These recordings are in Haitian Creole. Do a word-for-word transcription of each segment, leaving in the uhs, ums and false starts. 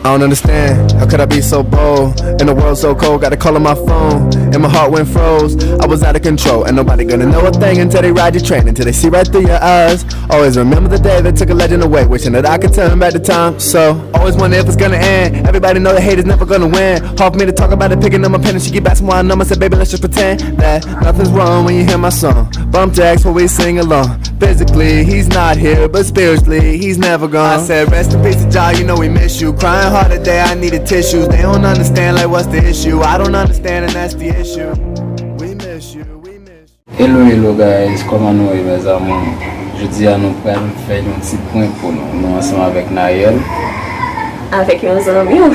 I don't understand, how could I be so bold? In a world so cold, got a call on my phone, and my heart went froze. I was out of control, and nobody gonna know a thing until they ride your train, until they see right through your eyes. Always remember the day that took a legend away, wishing that I could turn back the time. So, always wonder if it's gonna end. Everybody know the hate is never gonna win. Hard for me to talk about it, picking up my pen and she keep asking why I numb. I said, baby, let's just pretend that nothing's wrong when you hear my song. Bump jacks while we sing along. Physically, he's not here, but spiritually, he's never gone. I said, rest in peace to Jah, you know we miss you. Crying hard today, I needed tissues. They don't understand, like, what's the issue? I don't understand, and that's the issue. We miss you, we miss you. Hello, hello guys, kòman nou ye, mes amours? Jodi a nou pral fè yon ti prank pou nou. Nou ansanm avèk Nayel. Avèk yon zanmi w.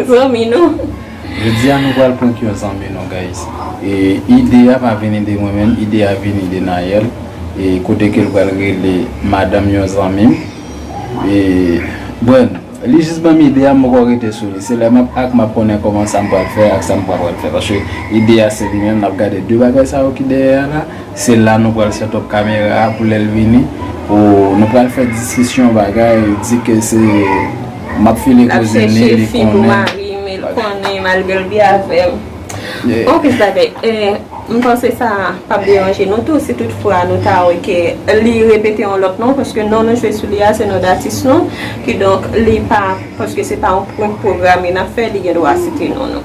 Zanmi nou. Jodi a nou pral prank yon zanmi nou, guys. E ide a pa vini de mwen menm, ide a vini de Nayel. E kote ke l pral rele madanm yon zanmi m. E, bon, li jis ban m ide a, m poko rete sou li. Se lè m ap ak m ap konnen kòman sa m pral fè ak sa m pa pral fè. Paske ide a se li menm, n ap gade de bagay sa yo ki dèyè a la. Se la nou pral set up kamera a pou lè l vini. Pou nou pral fè diskisyon bagay, di ke se m ap file koze li, li konnen. L ap chèche fi pou mari m, e l konnen malgre l byen avè m. Yeah. Bon, plis bagay. Eh, m panse sa p ap deranje nou tou si toutfwa nou ta wè ke li repete yon lòt non, paske non nou jwe sou li a se non datis nou. Kidonk, li pa, paske se pa yon prank pwograme n ap fè, li gen dwa site non nou.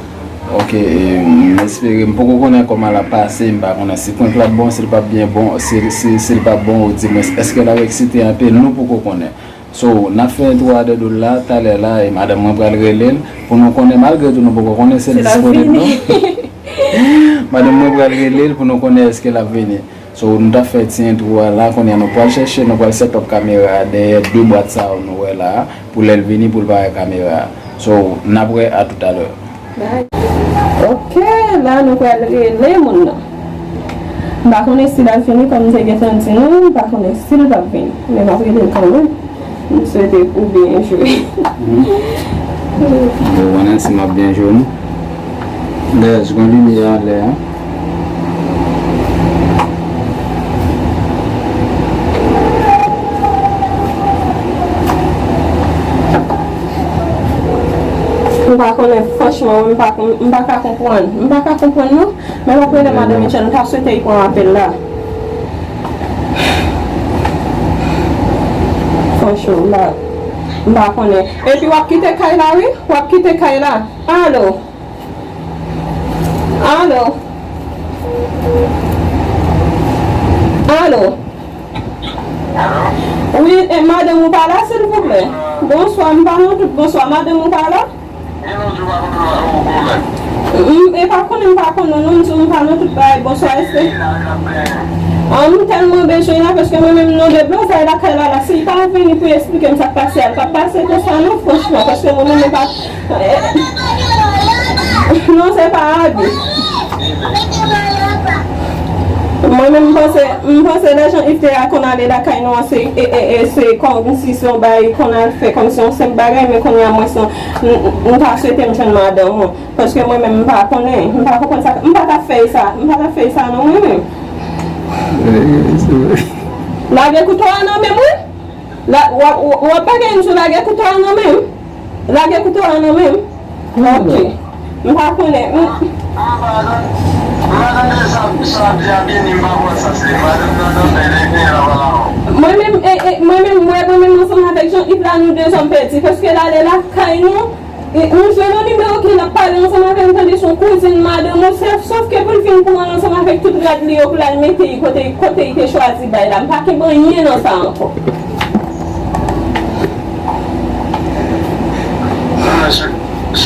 Ok, e, m espere, m poko konnen kòman l ap pase, m pa konnen si prank la bon, si l p ap byen bon, si, si, si l p ap bon, ou di mwen, èske l ap eksite anpil, nou poko konnen. So, n ap fè entwo a de doul la, talè la, e madanm mwen pral rele l, pou nou konnen, malgre tou nou poko konnen si l disponib non. Madanm mwen pral rele l pou nou konnen èske l ap vini. So, nou t ap fè ti entwo a la, kounye a nou pral chèche, nou pral set up kamera a dèyè de bwat sa yo nou wè la a, pou lè l vini, pou l pa wè kamera a. So, n ap wè a toutalè. Ok, la nou pral rele moun nan. M pa konnen si l ap vini, kòm m te gentan di nou, m pa konnen si l p ap vini. Men m ap rele l kanmenm. M swete ou byen jwe. Bon, konnen si m ap byen jwe, non. Dayè, gon limyè anlè a. M pa konnen, franchman, m pa, m pa ka konprann. M pa ka konprann, non. Men m ap rele madan Mitchell, m ta swete li pran apèl la. Franchman, m pa, m pa konnen. Epi w ap kite kay la, wi. W ap kite kay la. Alo. Alo. Alo. Wi, e, madanm ou pa la, silvouplè? Bonswa, m pa nan tout, bonswa, madanm ou pa la? M, e pa konnen, m pa konnen, non, m di w m pa nan tout bagay, bonswa, èske? An, m tèlman bezwen la, paske mwen menm non deblozay lakay la, la, si l pa vini pou eksplike m sa k pase a, l p ap pase konsa, non, franchman, paske mwen menm, mwen pa, Non, se pa abi. Mwen menm, m panse, m panse lè jan Yves te a konn ale lakay nou an, se, e, e, e, se kòmsi se yon bagay konn al fè, kòmsi yon senp bagay, men kounye a mwen se, m, m, m ta swete m jwenn madanm ou. Paske mwen menm, m pa konnen, m pa konprann sa, m pa t ap fè sa, m pa t ap fè sa non, mwen menm. Lage kouto a nan men m, wi. La, w ap, w ap bagay m sou lage kouto a nan men m. Lage kouto a nan men m. Ok. M pa konnen. M... Mwen menm, e, e, mwen menm, mwen, mwen menm ansanm avèk Jean Yves la, nou de zòm pèdi. Paske l ale lakay nou, e, nou jwenn yon nimewo ke l ap pale ansanm avè m, tande se yon kouzin madanm ou, sèf, sòf ke pou l vin pran l ansanm avèk tout rad li yo, pou l al mete l kote, kote l te chwazi bay la. M pa kenbe anyen nan sa ankò. Non,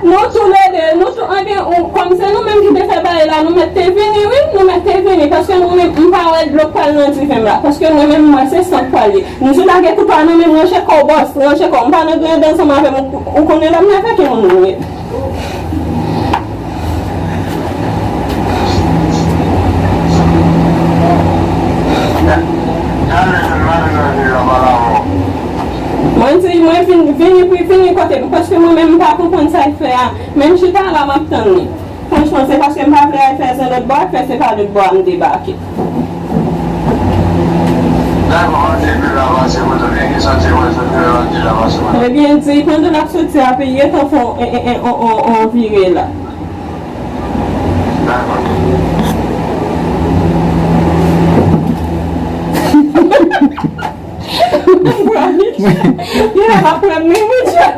non, toulède, nou tou, anben, ou, kòm se nou menm ki te fè bagay la, nou mèt te vini, wi, nou mèt te vini, paske nou menm, m pa wè dlo k pral nan diven m la, paske mwen menm, m wè se san k pral ye. M di w lage kouto a nan men m, ranje kò w, bòs, ranje kò w, m pa nan griyade ansanm avè m, ou, ou konnen lè m nan avèk yon moun mwen ye. Mwen di, mwen vin, vini pou vini kote m, paske mwen menm m pa konprann sa l fè a. Menm chita la, m ap tann li. Franchman, se paske m pa vle al fè zen lòt bò, al fè se pa lòt bò a m debake. Dakò, m ap di epi l avanse, mwen tou vini santi mwen sot. Byen di, pandan l ap soti a, peyi gentan fè on, on, on, on, on vire la. Yo la pa pran men, Michel.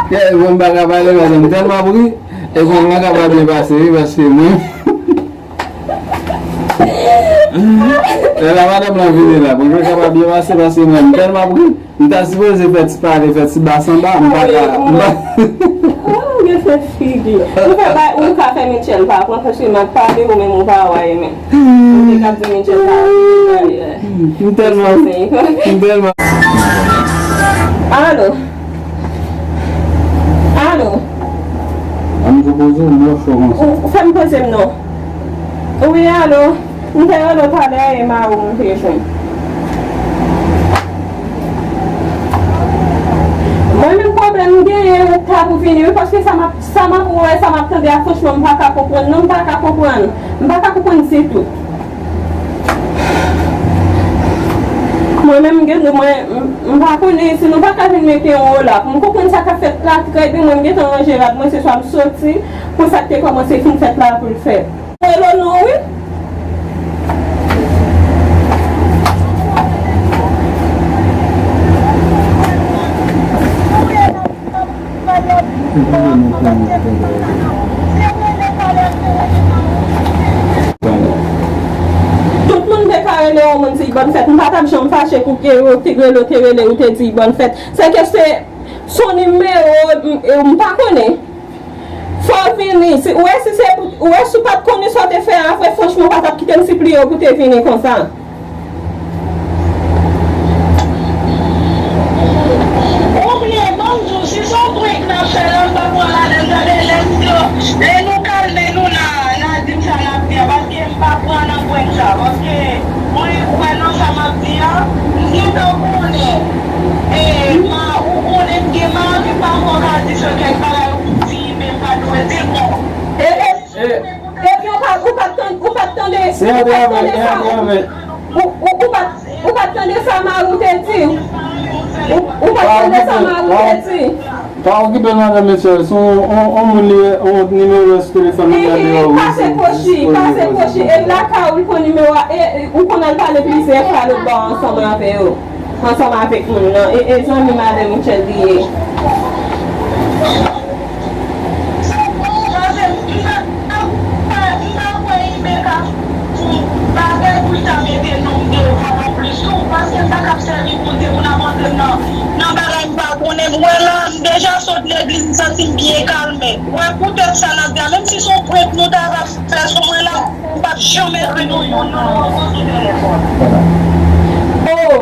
Yeah, bon, m pa ka pale, paske m tèlman ap ri. E bon, m pa ka pa byen pase, wi, paske mwen. Lè la madanm lan vini la, bon, m pa ka pa byen pase, paske mwen, m tèlman ap ri. M ta sipoze fè ti pale, fè ti bas anba, m pa ka, m pa. Ou gen fè figi. Ou fè bay, ou ka fè Mitchell pa pran, paske m ap pale, ou menm ou pa wè menm. Ou te ka di Mitchell pa pale. M tèlman, m tèlman. Alo. Alo. An m poze w, m wè w cho konsa. Ou fè m poze m non. Wi, alo. M te rele w talè a, e mari w m te jwenn. Mwen menm pwoblèm m genyen, ou ka pou vini, wi, paske sa m ap, sa m ap wè, sa m ap tande a, franchman, m pa ka konprann, non, m pa ka konprann. M pa ka konprann ditou. Mwen menm, m gen, mwen, m, m pa konnen si nou pa ka vin mete yon olap. M konprann sa k ap fèt la, trè byen, mwen, m gentan ranje rad mwen, se swa m soti, pou sa k te kòmanse fin fèt la, pou l fèt. Rele w non, wi. Tout moun te ka rele yon moun di bòn fèt. M pa t ap janm fache pou ke yo te rele, te rele, ou te di bòn fèt. Se ke se, se yon nimewo, m, m pa konnen. Fò w vini. Si, ou wè, si se, ou wè, si w pa t konnen sa w te fè a vre, franchman, w pa t ap kite m sipliye w pou te vini konsa. Ou byen, ban m di w, si se yon prank n ap fè la, m pa pran ladann, tande, lè m di w, lè nou kalme nou nan, nan di m sa n ap di a, paske m pa pran nan prank sa, paske mwen kwè nan sa m ap di a, m gentan konnen, e, ma, ou konnen m gen mari, pafwa w ka di se kèk bagay ou di, men m pa dwe di l, bon. E, e, epi ou pa, ou pa t tan-, ou pa t tande, ou pa t tande sa, ou, ou, ou pa t, ou pa t tande sa mari w te di? Ou, ou pa t tande sa mari w te di? Pa okipe l, madan Mitchell. Se yon, yon, yon moun li, yon nimewo sou telefòn li gade a, wi, pase kwochi, pase kwochi. E lakay ou l pran nimewo a, e, e, ou konn al pale plizyè fwa lòt bò ansanm avè yo. Ansanm avèk moun nan. E, e zanmi madan Mitchell li ye. Paske m pa, m pa, m pa kwè Ibeka pou bagay pou l ta mete non m devan non plis tou, paske m pa kab sèvi Bondye pou n ap antre nan, nan bagay m pa konnen. M wè la, m deja sot legliz, m santi m byen kalme. Wè, poutèt sa n ap di a, menm si se yon prank nou ta va fè sou mwen la, m p ap janm ekri nou youn, nou rankontre telefòn. Oh!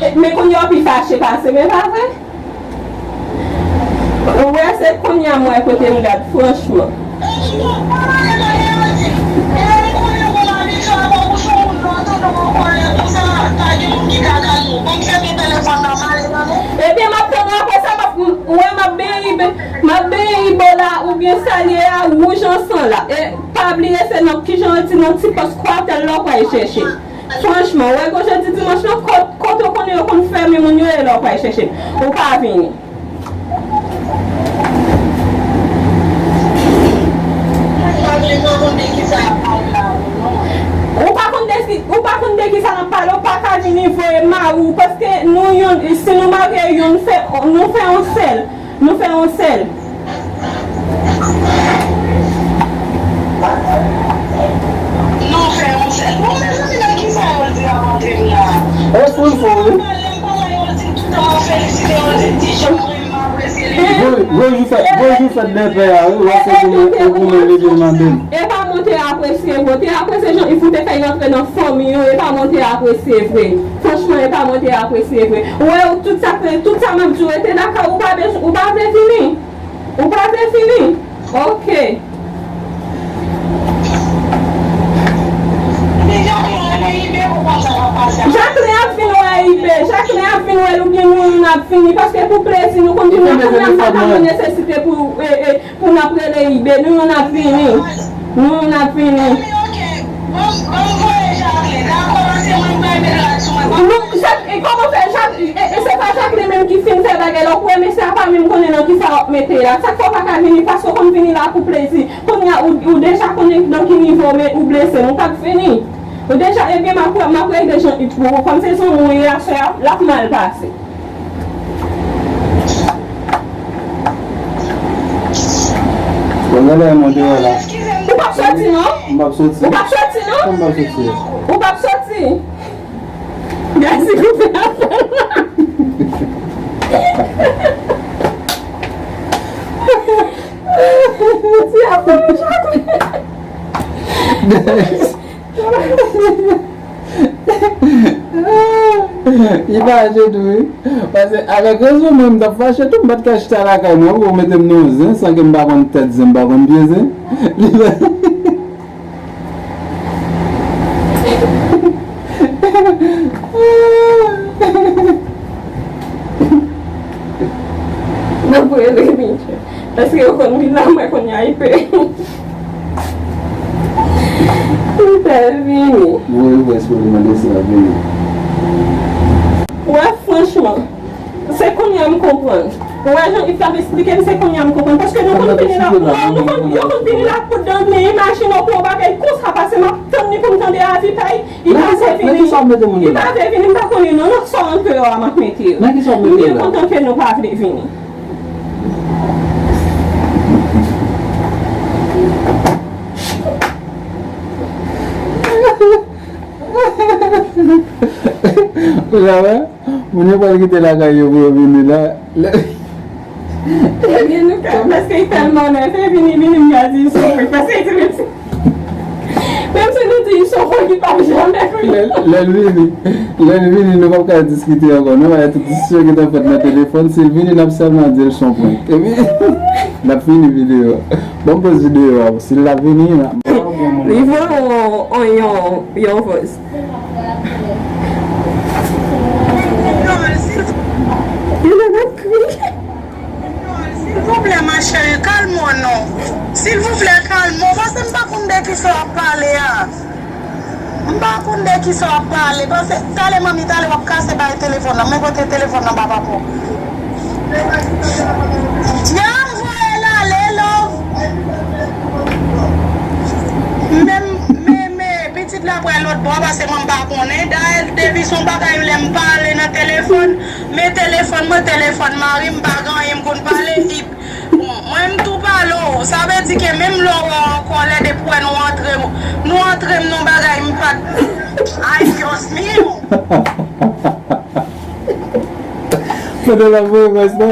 E, men kounye a w pi fache pase m, e pa vre? Ou wè, se kounye a m wè kote m gad, franchman. Ebyen, m ap tann apre sa, m ap, m, ou wè, m ap benyen Ibe-, m ap benyen Ibola oubyen Salye a, wouj an san la. E pa bliye, se nan, kijan yo di, nan ti pòs kwatèl la w pral chèche. Franchman, wè, gon jodi dimanch lan, kot, kote w konnen yo konn fèmen moun yo ye lè w pral chèche m? Ou pa vini. Ou pa konn de ki, ou pa konn de kisa n ap pale, ou pa ka vini voye mari w, paske nou youn, si nou marye youn, fè, nou fè yon sèl. Nou fè yon sèl. Nou fè yon sèl. Bon, mezanmi, nan kisa yo di ap antre m la? E foul fò, wi. Lè m pale, yo di tout tan m ap felisite, yo di ti jan mwen, m apresye li. Gwo, gwo jou fèt, gwo jou fèt de pè a, wi, w ap soti goumen, goumen leve mande m. E pa mwen te apresye vre, te apresye jan Iv ou te fè rantre nan fanmi yo, e pa mwen te apresye vre. Franchman, e pa mwen te apresye vre. Ou wè, tout sa, tout sa m ap di w, rete lakay ou, ou pa bezwen, ou pa vle vini. Ou pa vle vini? Ok. Jacqueline ap vin wè Ibe. Jacqueline ap vin wè l oubyen nou youn ap vini. Paske pou plezi, nou konn vini. Kounye a m pa ka wè nesesite pou, e, e, pou n ap rele Ibe. Nou youn ap vini. Nou youn ap vini. Bon, bon, voye Jacqueline. Dakò, paske mwen, m pa met rad sou mwen. Nou, Jak-, e kòman fè Jak-, e, e se pa Jacqueline menm ki fin pa menm konnen nan kisa w ap mete la. Sa k fè w pa ka vini, paske w konn vini la pou plezi. Kounye a, ou, ou deja konnen nan ki nivo men ou blese m. Ou p ap vini. Ou deja, ebyen, m ap, m ap regle jan it pou ou. Kòm se zanmi w ye, aswè a, l ap mal pase. Bon, gade yon deyò la. Ou p ap soti, non? M p ap soti. Ou p ap soti, non? Kòman m p ap soti? Ou p ap soti. Gazi koupe afè l. Ti afè l chak. Li fache tou, wi. Paske avèk rezon, mwen, m t ap fache tou, m pa t ka chita lakay mwen pou mete m nan yon zen san ke m pa konn tèt zen, m pa konn pye zen. Li fè Nan pou rele Mitchell. Paske yo konn vin la, mwen konn ya ipe. Li fè vini. Mwen wè si w mande si l ap vini. Wè, franchman, se kounye a m konprann. Wè, jan Yves t ap eksplike m, se kounye a m konprann. Paske nou konn vini la, nou konn, yo konn vini la pou done, imajine w pou yon bagay konsa pase, m ap tann li pou m tande avi pa l. Li pa vle vini. Nan kisa w ap mete moun yo la? Li pa vle vini, m pa konnen non, nan sa w antre yo a m ap mete yo. Nan kisa w ap mete yo la? M byen kontan ke nou pa vle vini. Ou la wè? Moun yo pral kite lakay yo pou yo vini la. Lè Ebyen, nou ka, paske li tèlman nève, vini, vini, m ka di l sou mwen. Paske li di menm si, menm si nou di l sou mwen, li p ap janmen vini. Lè, lè l vini, lè l vini, nou p ap ka diskite ankò. Nou wè tout diskisyon ki t ap fèt nan telefòn. Si l vini, n ap sèlman di l sou mwen. Epi, n ap fini videyo a. Bon, poz videyo a. Si l ap vini, n ap... Li voye yon, yon, yon, yon voice. Silvouplè, ma chérie, kalme w non. Silvouplè, kalme w. Paske m pa konn de kisa w ap pale a. M pa konn de kisa w ap pale. Paske talè manmi, talè w ap kase bay telefòn nan. Men kote telefòn nan, papa pou. Djam voye l ale, love. Men, men, men, pitit la pral lòt bò, paske mwen m pa konnen. Dayè, depi se yon bagay lè m pale nan telefòn, men telefòn mwen, telefòn mari m, pa gen anyen m konn pale. Bon, mwen m tou pale w. Sa vle di ke menm lè w wè w an kòlè, depi w wè nou antre, nou antre m nan bagay m pa t. Ay, Dios mío! Pandan l ap voye vòs la,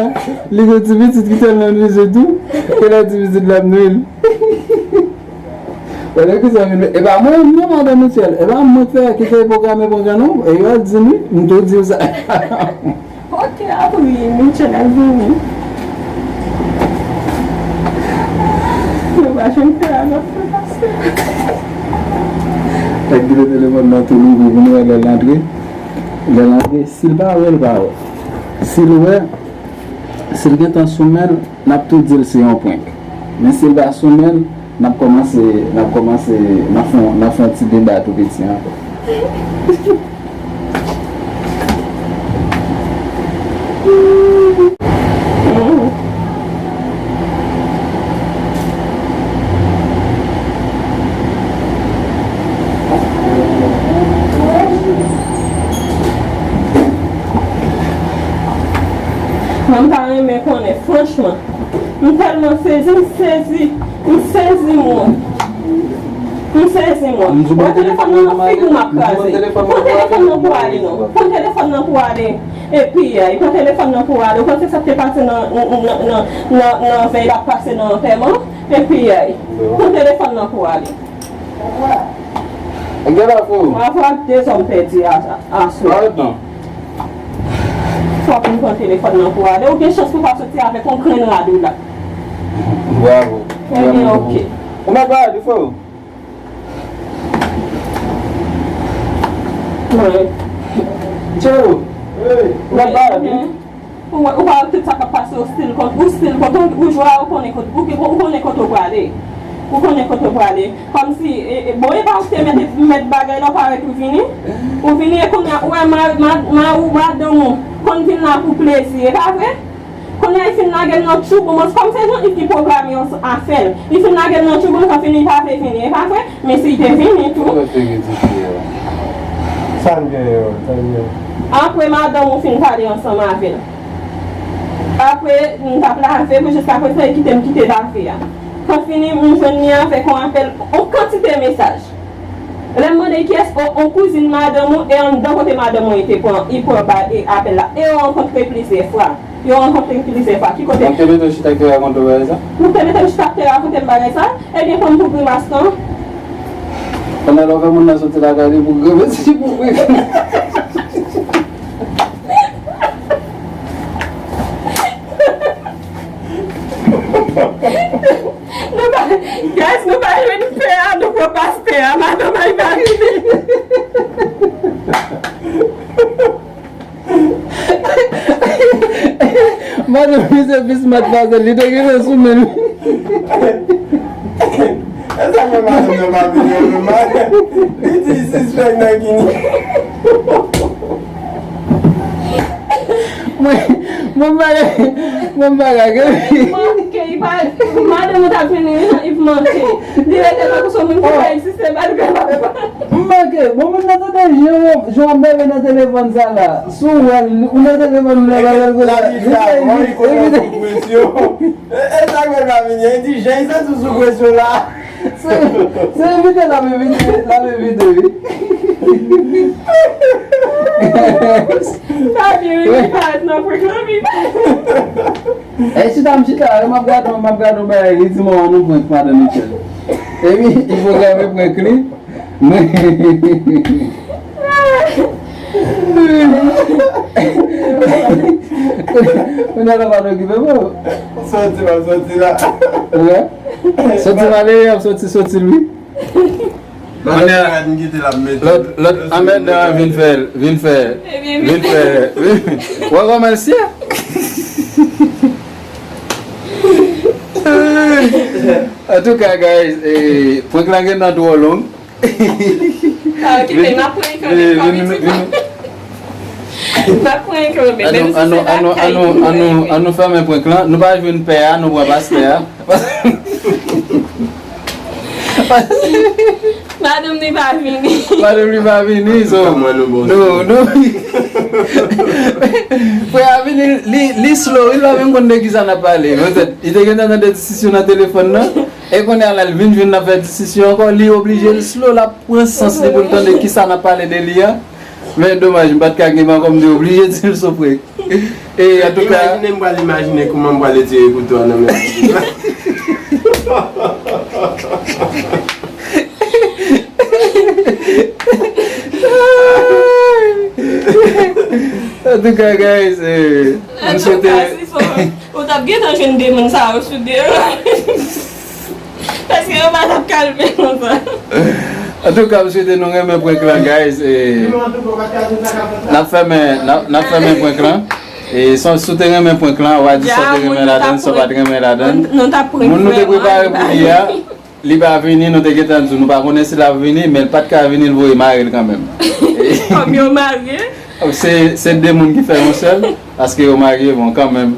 li gen ti pitit ki tèlman bezwen tou, ke l ap di pitit la ap nwi l. Wè, lè kisa vin, e pa mwen, non, madan Mitchell, e pa mwen k fè, ki fè pwograme pwograme, non, e yo ap di m wi, m tou di w sa. Ok, ap wi, Mitchell ap vini. Yo pa janm fè a, n ap fè pase. Nèg kite telefòn nan tou louvri pou nou wè lè l antre. Lè l antre, si l pa wè, l pa wè. Si l wè, si l gentan sou men l, n ap tou di l se yon prank. Men si l pa sou men l, n ap kòmanse, n ap kòmanse, n ap fè, n ap fè yon ti deba tou piti ankò. Mwen, m ta renmen konnen, franchman. M tèlman sezi, m sezi, m sezi, mwen. M sezi, mwen. Wè telefòn nan nan figi w m ap kraze. Pran telefòn nan pou ale, non. Pran telefòn nan pou ale. Epi, ay, pran telefòn nan pou ale. Ou panse sa k te pase nan, nan, nan, nan, nan vèy la ap pase nan antèman? Epi, ay, pran telefòn nan pou ale. Gen la pou ou. Bravo ak de zòm pèdi a, a, aswè. Arèt non. Fòk nou pran telefòn nan pou ale. Ou gen chans pou pa soti avèk yon grenn rad ou la. Bravo. Ebyen, ok. Ou mèt ba di frè ou. Mwen. Tchelo. Ou mèt ba di. Ou wè, ou pa wè tout sa k ap pase, ou still konn, ou still konn, ou, ou jwe a, ou konnen kote, ou, ou, ou konnen kote ou prale. Ou konnen kote ou prale. Kòmsi, e, e, bon, e pa ou ki te mete, mèt bagay la, ou pa wè tou vini. Ou vini, e kounye a, ou wè, ma, ma, ma, ou, madanm ou, konn vin la pou plezi, e pa vre? Kounye a, li fin lage m nan tchoubou, mwen, kòm se Jean Yves ki pwograme yon afè l. Li fin lage m nan tchoubou, m fini, li pa vle vini, e pa vre? Men si l te vini tou. Ou mèt te gen ti fi a. Sa n genyen an, sa n genyen? Apre madanm ou fin pale ansanm avè l. Apre, m t ap lave pou jiskaprezan, li kite m kite lave a. Kan fini, m jwenn li avèk yon apèl, yon kantite mesaj. Lè m mande kiyès, o, yon kouzin madanm ou, e anndan kote madanm ou te pran, li pran ba, e apèl la. E yo rankontre plizyè fwa. Yo rankontre plizyè fwa. Ki kote? Mwen te mete w chita ak te rakonte w bagay sa? Mwen te mete m chita ak te rakonte m bagay sa? Ebyen, pran m pou grimas lan. Pandan lè w fè moun nan soti lakay li pou grimas, li pou grimas. Nou pa, guys, nou pa jwenn pè a, nou pran pastè a, madanm a, li pa vini. Madanm li se pis matmwazèl, li te gentan sou men l. E sa fè madanm nan pa vini an menm bagay. Li di sispèk nan kini. Mwen, mwen bagay, mwen bagay. Manke, li pa, madanm ou t ap vini, li manke. Li rete tankou se yon moun ki pa egziste, malgre l pa. M manke, bon, moun nan tande jan, jan w ap bebe nan telefòn sa la. Si w wè l, ou nan telefòn ou lè bagay l konsa. Li fè evite, evite. E, e sa k fè l pa vini an? Li di jan li santi l sou presyon la. Se, se evite l ap evite, l ap evite, wi. Sa byen, wi, li parèt nan prank lan, wi. E chita, m chita, m ap gade, m ap gade yon bagay, li di, "Manman, nou prank Madan Michel." Epi, li pwograme prank li. Mwen. Kounye a la pa t okipe m. Soti la, soti la. Wè? Soti la, lè y ap soti, soti l, wi. Kounye a, lòt, lòt anmèdan an vin fè, vin fè, vin fè, wè kòman l sye. Antouka, guys, eh, prank la gentan twò long. Ah, kite, n ap prank kanmenm, pa pitit. N ap prank kanmenm, menm si se lakay. Annou, annou, annou, annou fèmen prank lan. Nou pa jwenn pè a, nou pran pastè a. Madanm li pa vini. Madanm li pa vini, so. Nou, nou. Frè a vini, li, li slow, li pa menm konn de kisa n ap pale. Petèt, li te gentan tande disisyon nan telefòn nan. E kounye a la, l vin jwenn n ap fè disisyon ankò, li oblije l slow, l ap pran sans li pou l tande kisa n ap pale de li a. Men domaj, m pa t ka gen, men kòm m te oblije di l sou prank. E, antouka. Imajine m pral imajine kouman m pral retire kouto a nan men. Antouka, guys, eh, m swete. Ou t ap gentan jwenn de moun sa yo sou de yo. Paske yo pa t ap kalme konsa. Antouka, m swete nou renmen prank lan, guys. E, n ap fèmen, n ap, n ap fèmen prank lan. E, si w te renmen prank lan, w a di sa w te renmen ladan l, sa w pa t renmen ladan l. Moun nou te prepare pou li a, li pa vini, nou te gentan di w, nou pa konnen si l ap vini, men l pa t ka vini, l voye mare l kanmenm. Kòm yo mare. Se, se de moun ki fè yon sèl, paske yo marye, bon, kanmenm.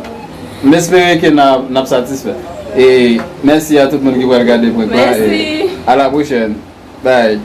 M espere ke n a, n ap satisfè. E mèsi a tout moun ki pral gade prank la. Mèsi. E a la pwochèn. Bye.